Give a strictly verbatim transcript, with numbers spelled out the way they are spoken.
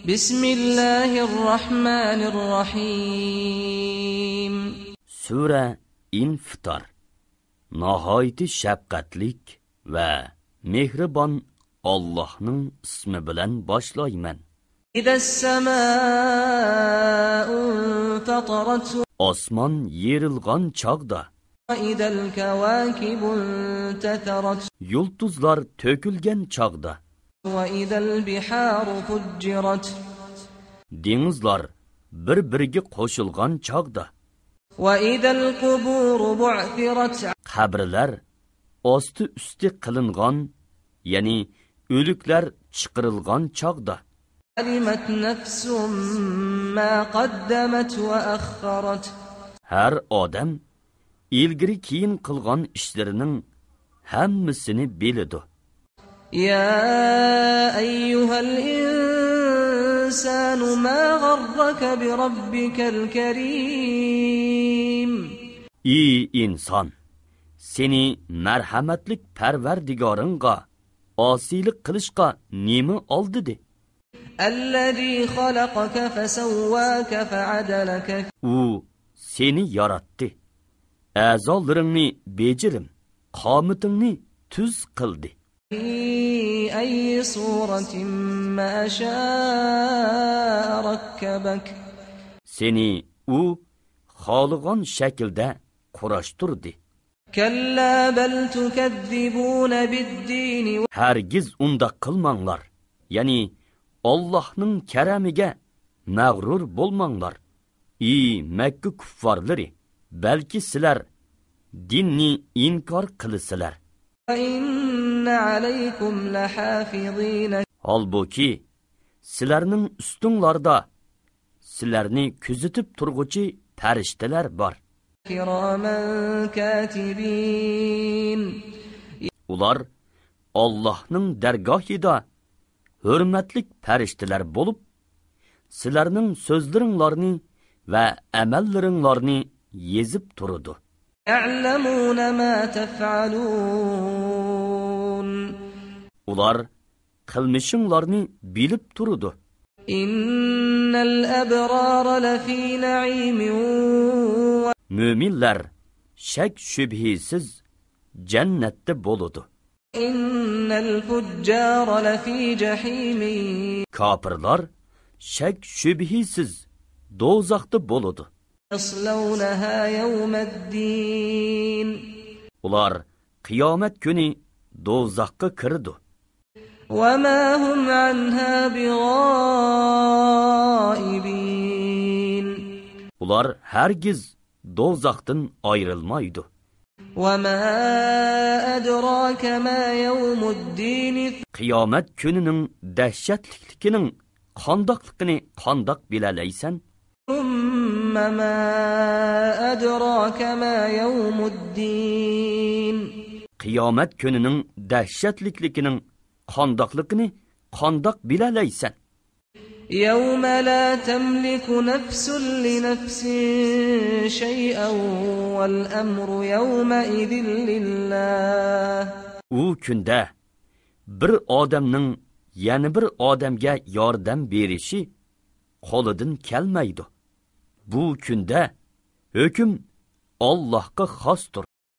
بسم الله الرحمن الرحيم. سۈرە ئىنفىتار. ناھايىتى شەپقەتلىك ۋە مېھرىبان ئاللاھنىڭ ئىسمى بىلەن باشلايمەن. إذا السماء انفطرت. ئاسمان يېرىلغان چاغدا. وإذا الكواكب انتثرت. يۇلتۇزلار تۆكۈلگەن چاغدا. وإذا البحار فجرت. دېڭىزلار بىر-بىرىگە قوشۇلغان چاغدا. وإذا القبور بعثرت. قەبرىلەر ئاستى-ئۈستى قىلىنغان، يەنى ئۆلۈكلەر چىقىرىلغان چاغدا. علمت نفس ما قدمت وأخرت. ھەر ئادەم ئىلگىرى-كېيىن قىلغان ئىشلىرىنىڭ ھەممىسىنى بىلىدۇ. يا أيها الإنسان ما غرك بربك الكريم. ئى ئىنسان، سېنى مەرھەمەتلىك پەرۋەردىگارىڭغا ئاسىيلىق قىلىشقا نېمە ئالدىدى؟ الذي خلقك فسواك فعدلك. ئۇ سېنى ياراتتى. ئەزالىرىڭنى بېجىرىم، قامىتىڭنى تۈز قىلدى. في أي صورة ما شاء ركبك. سېنى ئۇ خالىغان شەكىلدە قۇراشتۇردى. كلا بل تكذبون بالدين. ھەرگىز ئۇنداق قىلماڭلار. يەنى ئاللاھنىڭ كەرەمىگە مەغرۇر بولماڭلار. ئى مەككە كۇففارلىرى، بەلكى سىلەر دىننى ئىنكار قىلىسىلەر. وإن عليكم لحافظين. ھالبۇكى، سىلەرنىڭ ئۈستۈڭلاردا سىلەرنى كۆزىتىپ تۇرغۇچى پەرىشتىلەر بار. كراما كاتبين. ئۇلار ئاللاھنىڭ دەرگاھىدا ھۆرمەتلىك پەرىشتىلەر بولۇپ، سىلەرنىڭ سۆزلىرىڭلارنى ۋە ئەمەللىرىڭلارنى يېزىپ تۇرىدۇ. يعلمون ما تفعلون. ئۇلار قىلمىشىڭلارنى بىلىپ تۇرىدۇ. إن الأبرار لفي نعيم. مۆمىنلەر شەك-شۈبھىسىز جەننەتتە بولىدۇ. إن الفجار لفي جحيم. كاپىرلار شەك-شۈبھىسىز دوزاختا بولىدۇ. يصلونها يوم الدين. ئۇلار قىيامەت كۈنى دوزاخقا كىرىدۇ. وما هم عنها بغائبين. ئۇلار ھەرگىز دوزاختىن ئايرىلمايدۇ. وما أدراك ما يوم الدين. قىيامەت كۈنىنىڭ دەھشەتلىكلىكىنىڭ قانداقلىقىنى قانداق بىلەلەيسەن؟ ثم ما أدراك ما يوم الدين. قىيامەت كۈنىنىڭ دەھشەتلىكلىكىنىڭ قانداقلىقىنى قانداق بىلەلەيسەن؟ يوم لا تملك نفس لنفس شيئا والأمر يومئذ لله. ئۇ كۈندە بىر ئادەمنىڭ يەنە بىر ئادەمگە ياردەم بېرىشى قولىدىن كەلمەيدۇ. بۇ كۈندە ھۆكۈم ئاللاھقا خاستۇر.